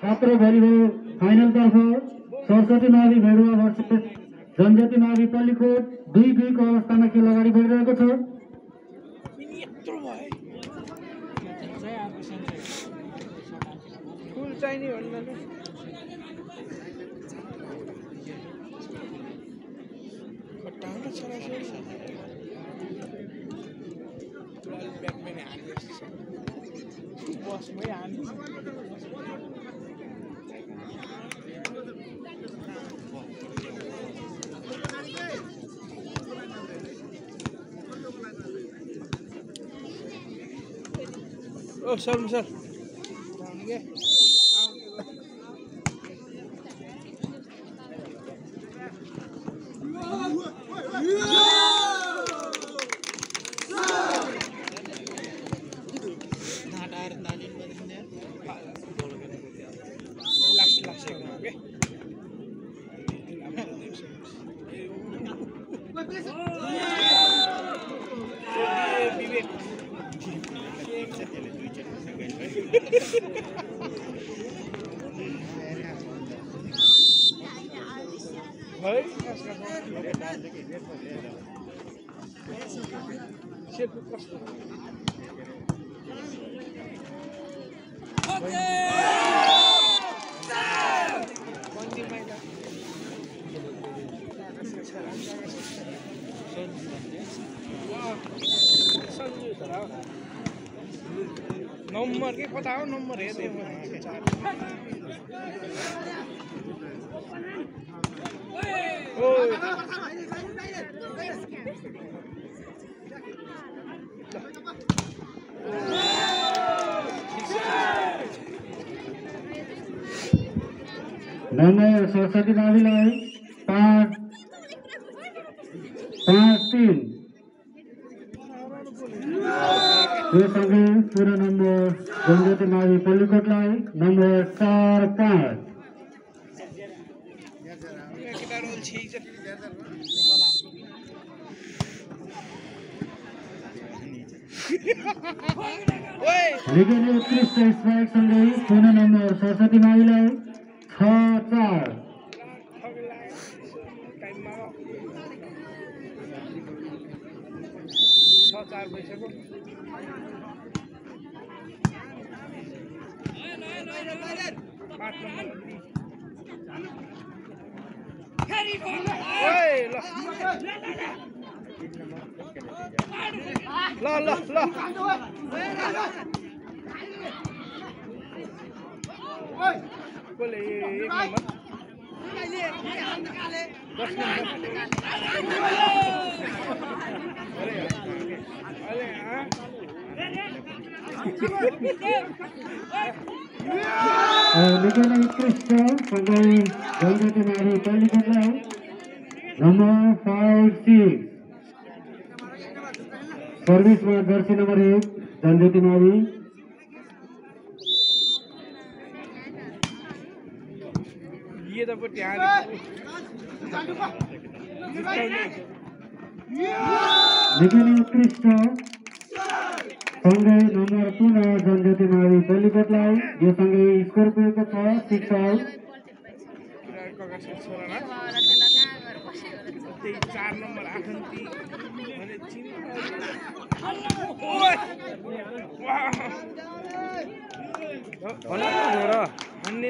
छात्र volleyball final तर्फ सरस्वती मावि भेडुवा भर्सेस जनजाति मावि पल्लीकोट 2-2 को अवस्थामा खेल अगाडि बढिरहेको छ। Oh, sir. नंबर के बताओ नंबर है दे नंबर सरस्वती माविलाई 5-3 यो सँगै पूरा नम्बर जनजाति मावि पल्लीकोटलाई नम्बर 4-5 निकै नै उत्कृष्ट स्ट्राइक सँगै पूर्ण नम्बर सरस्वती माविलाई 6-4 निकै नै उत्कृष्ट सँगै जनजाति मावि पल्लीकोटलाई नम्बर 5-6 सर्भिसमा जर्सी नम्बर 1 जनजाति मावि निकै नै उत्कृष्ट सँगै नम्बर 2 जनजाति मावि पल्लीकोटलाई यो सँगै स्कोर पुगेको छ 6 आउट। 4 नम्बर आखन्ती भने चिन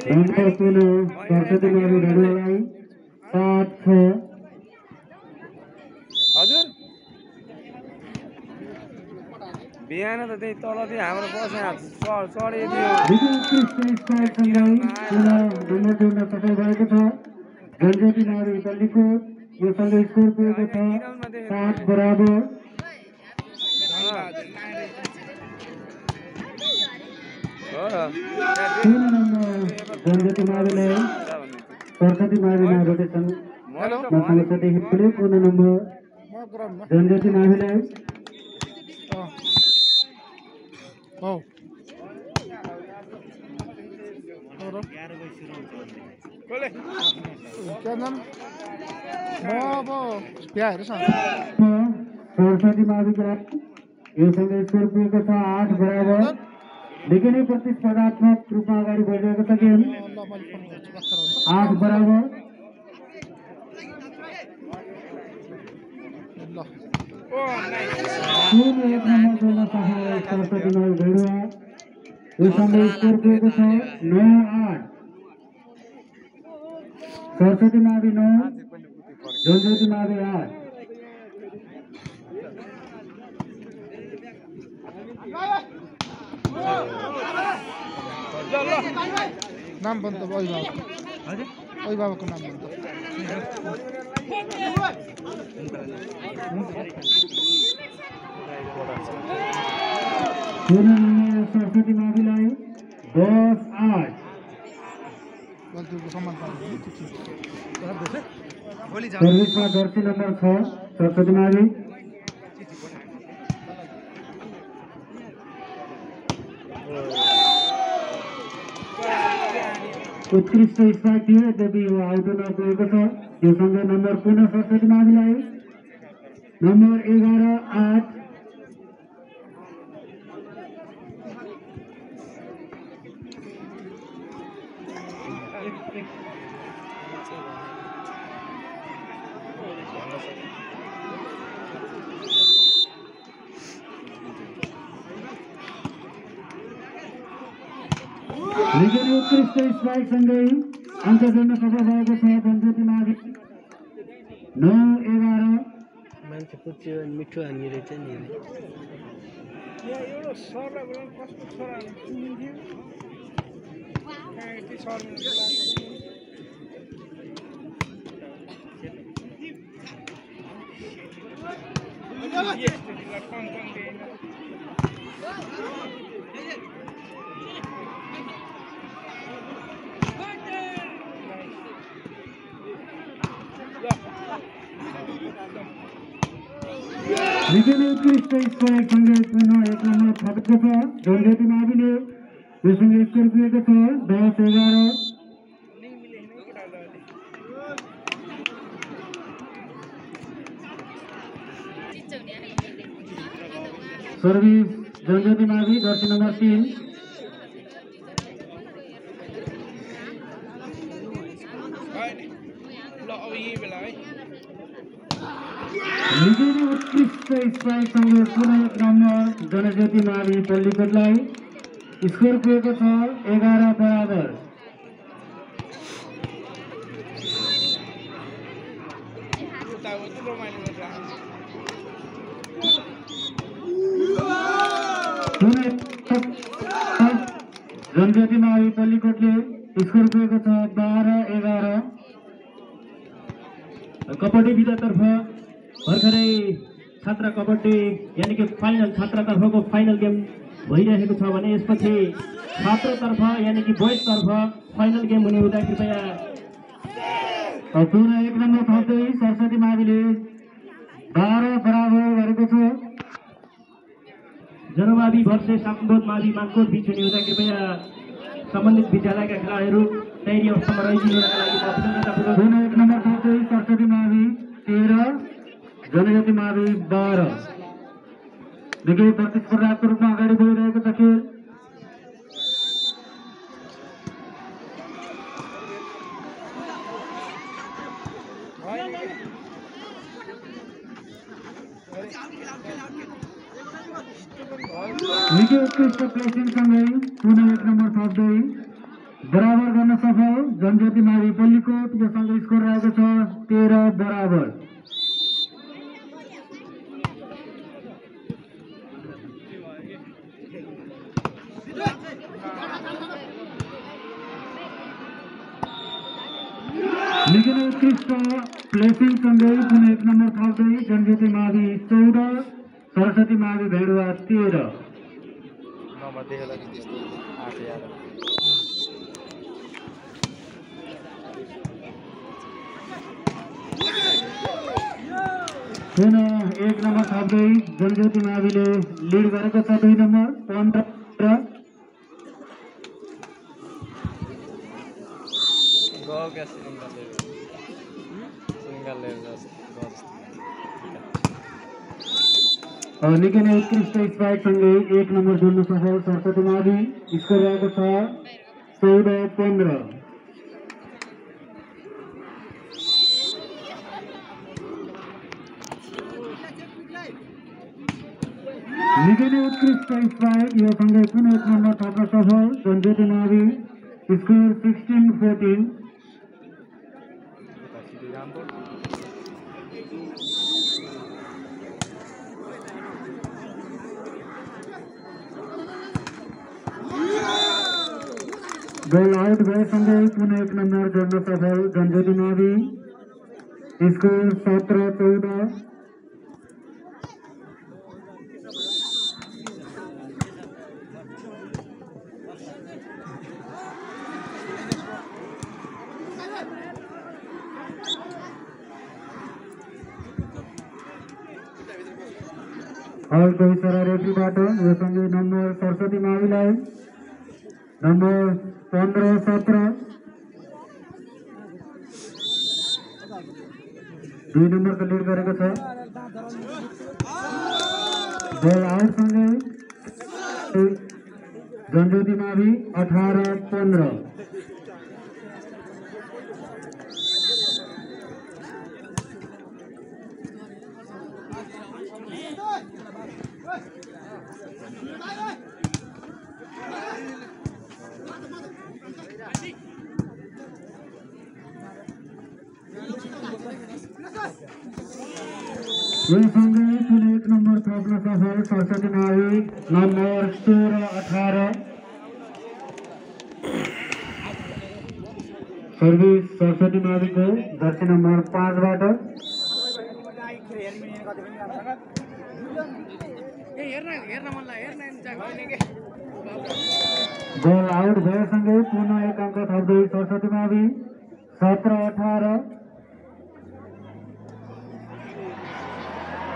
नम्बर 2 सरस्वती मावि भेडुवालाई 7-6 हजुर बिहान त त्यही तल थियो हाम्रो बस चढे थियो नम्बर जोड्न सफल भएको छ जनजाति मावि पल्लीकोट यो सँगै स्कोर पुगेको छ 7 बराबर। तीन नम्बर जनजाति माविलाई सरस्वती माविमा रोटेसन मसँग हिटले पूर्ण नम्बर जनज्योति माविलाई सरस्वती माविलाई योसँग स्कोर पुगेको छ 8 बराबर। निकै नै प्रतिस्पर्धात्मक रूपमा अगाडि बढिरहेको छ गेम 8 बराबर। एक नम्बर गर्न सफल सरस्वती मावि भेडुवा योसँग स्कोर पुगेको छ 9-8। सरस्वती मावि 9 जनज्योति मावि 8। नाम बन्द अभिभावकको नाम बन्द सरस्वती माविलाई 10-8। सर्भिसमा जर्सी नम्बर 6 सरस्वती मावि। उत्कृष्ट स्ट्राइक थियो यद्यपि यो आउट हुन गएको छ। योसँग नम्बर पुनः सरस्वती माविलाई नम्बर 11-8। निकै नै उत्कृष्ट स्ट्राइकसँगै अङ्क जोड्न सफल भएको छ जनज्योति मावि 9-11। मान्छे पुच्यो मिठो हानी रहेछ नि निकै नै उत्कृष्ट स्ट्राइकसँगै पुनः 1 नम्बर थपेको छ जनज्योति माविले। योसँग स्कोर पुगेको छ 10-11। सर्भिस जनज्योति मावि जर्सी नम्बर 3। निकै नै उत्कृष्ट स्ट्राइकसँगै पुनः 1 नम्बर जनज्योति मावि पल्लीकोटलाई। स्कोर पुगेको छ 11 बराबर। जनज्योति मावि पल्लीकोटले स्कोर पुगेको छ 12-11। कबड्डी विधातर्फ भर्खरै छात्र कबड्डी यानि कि फाइनल छात्रतर्फको फाइनल गेम भइरहेको छ भने यसपछि छात्रतर्फ यानि कि बोइजतर्फ फाइनल गेम हुने हुँदा कृपया पुनः 1 नम्बर थप्दै सरस्वती माविले 12 बराबर गरेको छ। जनमावि भर्सेस सामगोद मावि मानकोट बीच हुने हुँदा कृपया सम्बन्धित विद्यालयका खेलाडीहरू तयारी अवस्थामा रहिदिनुका लागि म अभिनन्दन पुनः 1 नम्बर थप्दै सरस्वती मावि 13 जनज्योति मावि 12। निकै प्रतिस्पर्धात्मक रूपमा अगाडि बढिरहेको छ खेल। निकै उत्कृष्ट प्लेसिङसँगै पुनः 1 नम्बर थप्दै बराबर गर्न सफल जनज्योति मावि पल्लीकोट। योसँग स्कोर रहेको छ 13 बराबर। निकै नै उत्कृष्ट प्लेसिङसँगै पुनः 1 नम्बर थप्दै जनज्योति मावि 14 सरस्वती मावि भेडुवा 13। पुनः 1 नम्बर थप्दै जनज्योति माविले लिड गरेको छ 2 नम्बर 15 गौका सिङ्गलले निकै नै उत्कृष्ट स्ट्राइकसँगै 1 नम्बर जोड्न सफल सरस्वती मावि। स्कोर रहेको छ 14-15। निकै नै उत्कृष्ट स्ट्राइक यो सँगै पुनः 1 नम्बर थप्न सफल जनज्योति मावि। स्कोर 16-14। गोल आउट भएसँगै पुनः 1 नम्बर जोड्न सफल जनज्योति मावि। स्कोर 17-14। हलको इसारा रेफ्रीबाट यो सँगै नम्बर सरस्वती माविलाई नम्बर 15-17 2 नम्बरको लिड गरेको छ। गोल आउटसँगै जनज्योति मावि 18-15। यो सँगै पुनः 1 नम्बर थप्न सफल सरस्वती मावि नम्बर 16-18। सर्भिस सरस्वती माविको जर्सी नम्बर 5बाट। गोल आउट भएसँगै पुनः 1 अङ्क थप्दै सरस्वती मावि 17-18।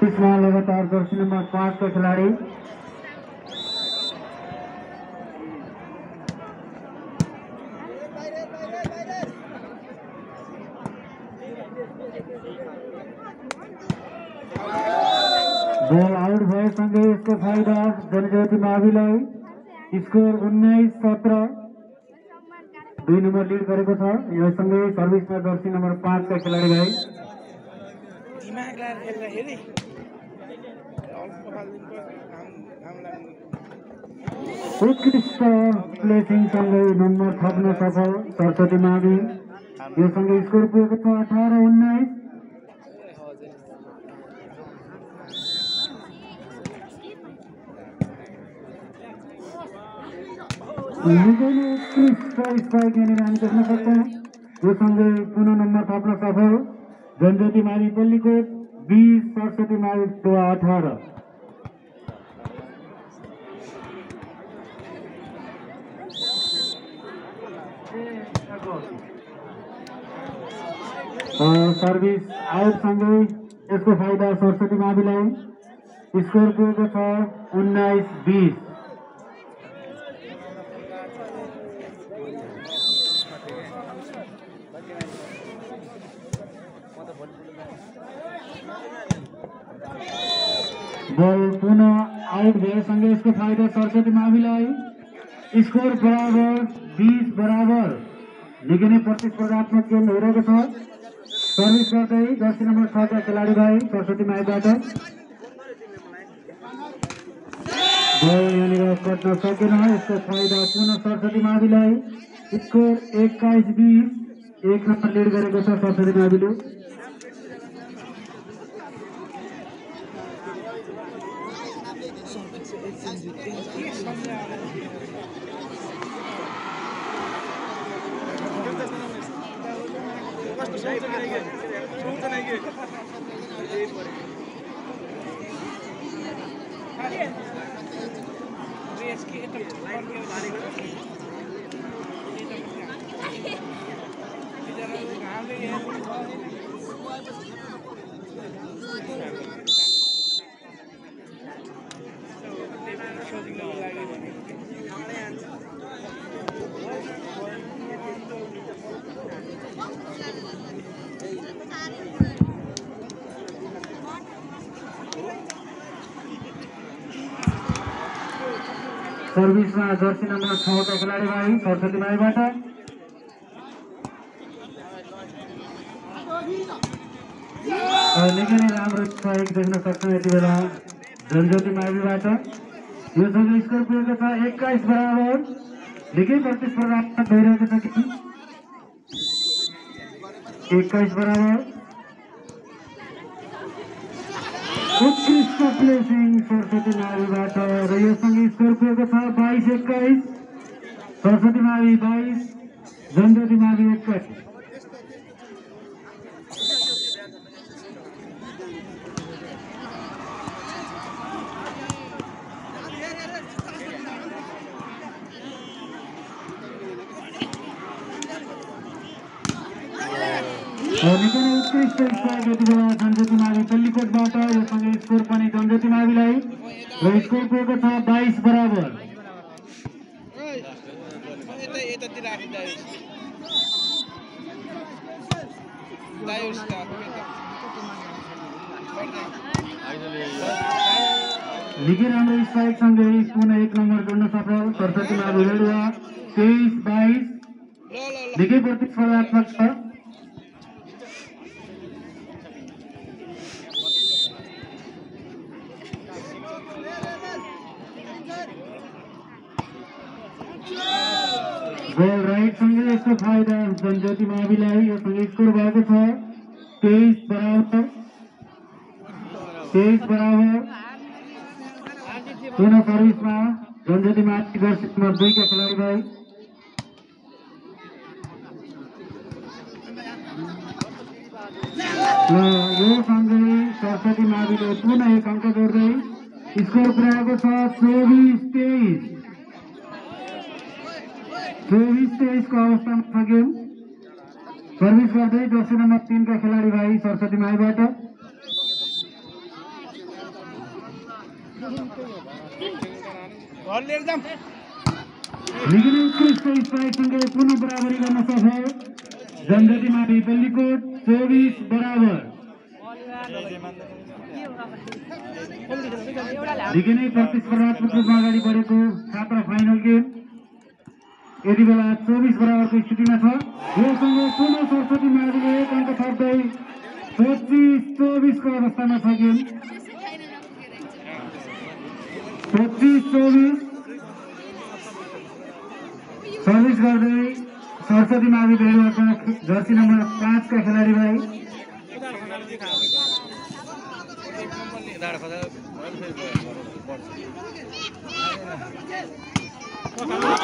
इसमा लगातार जर्सी नंबर 5 का खिलाड़ी गोल आउट भएसँगै यसको फाइदा जनज्योति माविलाई। स्कोर 19-17। 2 नम्बर लिड गरेको छ। यो सँगै सर्भिसमा जर्सी नम्बर 5 का खिलाडी भाइ उत्कृष्ट प्लेसिङसँगै नम्बर थप्न सफल सरस्वती मावि। यो सँगै स्कोर पुगेको छ 18-19। निकै नै उत्कृष्ट स्ट्राइक यहाँनिर हामी देख्न सक्छौँ। यो सँगै पुनः नम्बर थप्न सफल जनज्योति मावि पल्लीकोट 20 सरस्वती मावि 18। सर्भिस आउटसँगै यसको फाइदा सरस्वती माविलाई। स्कोर पुगेको छ 19-20। बल पुनः आउट भएसँगै यसको फाइदा सरस्वती माविलाई। स्कोर बराबर 20-20। निकै नै प्रतिस्पर्धात्मक गेम भइरहेको छ। सर्भिस गर्दै जर्सी नम्बर 6 का खेलाडी भाइ सरस्वती माविबाट बल यहाँनिर कट्न सकेन। यसको फाइदा पुनः सरस्वती माविलाई। स्कोर 21-20। 1 नम्बर लिड गरेको छ सरस्वती माविले। सर्भिसमा जर्सी नम्बर 6 का खेलाडी भाइ सरस्वती माईबाट निकै नै राम्रो सहयोग देख्न सक्छौँ यति बेला जनज्योति माविबाट। यो सँगै स्कोर पुगेको छ 21 बराबर। निकै प्रतिस्पर्धात्मक भइरहेको छ कि 21 बराबर। उत्कृष्ट प्लेसिङ सरस्वती माविबाट र यो सँगै स्कोर पुगेको छ 22-21। सरस्वती मावि 22 जनज्योति मावि 21। निकै नै उत्कृष्ट स्कोर यति बेला जनज्योति मावि पल्लीकोटबाट। यो सँगै स्कोर पनि जनज्योति माविलाई र स्कोर पुगेको छ 22 बराबर। निकै राम्रो स्ट्राइकसँगै पुनः 1 नम्बर जोड्न सफल सरस्वती मावि रेडुवा 23-22। निकै प्रतिस्पर्धात्मक छ। गोल राइट सँगै यसको फाइदा जनज्योति माविलाई। यो सँगै स्कोर भएको छ 23 बराबर। 23 बराबर। पुनः सर्भिसमा जनज्योति मावि जर्सी नम्बर 2 का खेलाडी भाइ। यो सँगै सरस्वती माविले पुनः 1 अङ्क जोड्दै स्कोर पुर्याएको छ 24-23। 24-23 को अवस्थामा छ गेम। सर्भिस गर्दै जर्सी नम्बर 3 का खेलाडी भाइ सरस्वती माईबाट। निकै नै उत्कृष्ट स्ट्राइकसँगै पुनः बराबरी गर्न सफल जनज्योति मावि पल्लीकोट 24 बराबर। निकै नै प्रतिस्पर्धात्मक रूपमा अगाडि बढेको छात्र फाइनल गेम यति बेला 24 बराबरको स्थितिमा छ। यो सँगै पुनः सरस्वती माविले 1 अङ्क थप्दै 25-24 को अवस्थामा छ गेम। 25-24। सर्भिस गर्दै सरस्वती मावि भेडुवाका जर्सी नम्बर 5 का खेलाडी भाइ।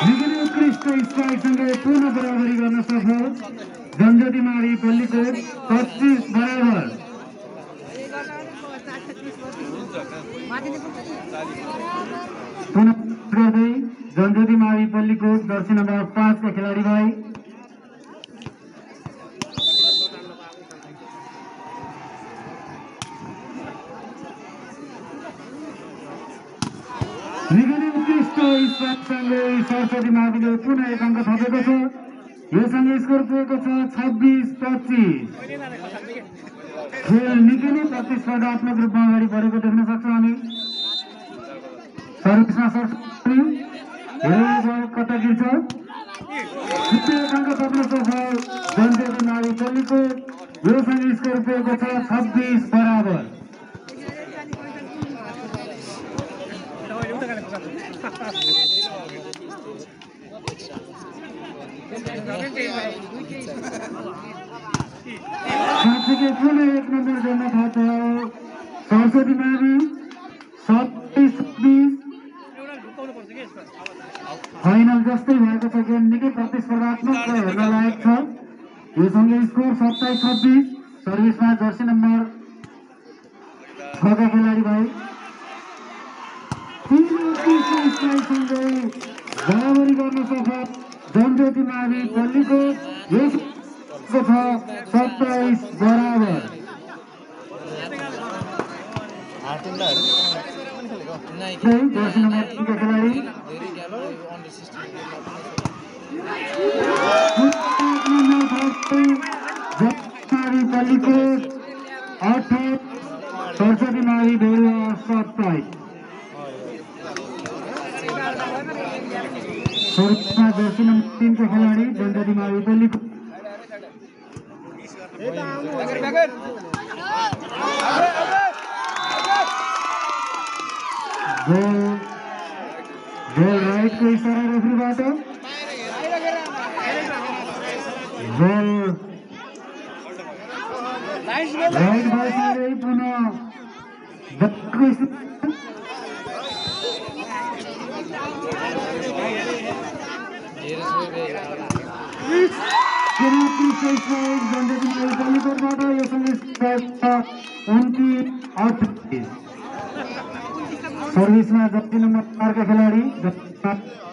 निकै नै उत्कृष्ट स्ट्राइकसँगै पुनः बराबरी गर्न सफल जनज्योति मावि पल्लीकोट 25 बराबर। पुनः गर्दै जनज्योति मावि पल्लीकोट जर्सी नम्बर 5 का खेलाडी भाइ। निकै नै उत्कृष्ट स्ट्राइकसँगै सरस्वती माविले पुनः 1 अङ्क थपेको छ। यो सँगै स्कोर पुगेको छ 26-25। खेल निकै नै प्रतिस्पर्धात्मक रूपमा अगाडि बढेको देख्न सक्छौँ हामी। सर्भिसमा सरस्वती हेरेर कता गिर्छ। 1 अङ्क थप्न सफल जनज्योति मावि पल्लीकोट। यो सँगै स्कोर पुगेको छ 26 बराबर। साथीले पुनः 1 नम्बर जोड्न थाल्छ सरस्वती मावि 27-26। फाइनल जस्तै भएको छ गेम। निकै प्रतिस्पर्धात्मक र हेर्न लायक छ। यो सँगै स्कोर 27-26। सर्भिसमा जर्सी नम्बर 6 का खेलाडी भाइ। सँगै बराबरी गर्न सफल जनज्योति मावि पल्लीकोट। यो छ 27 बराबर। जर्सी नम्बर 3 का खेलाडी पल्लीकोट 28 सरस्वती मावि भेडुवा 27। 3 को खिलाडी जनजाति मावि टोलीको गोल राइट को इशारा रेफ्रीबाट गोल राइट भएसँगै पुनः सर्भिसमा जति नम्बर 4 का खिलाडी जनजाति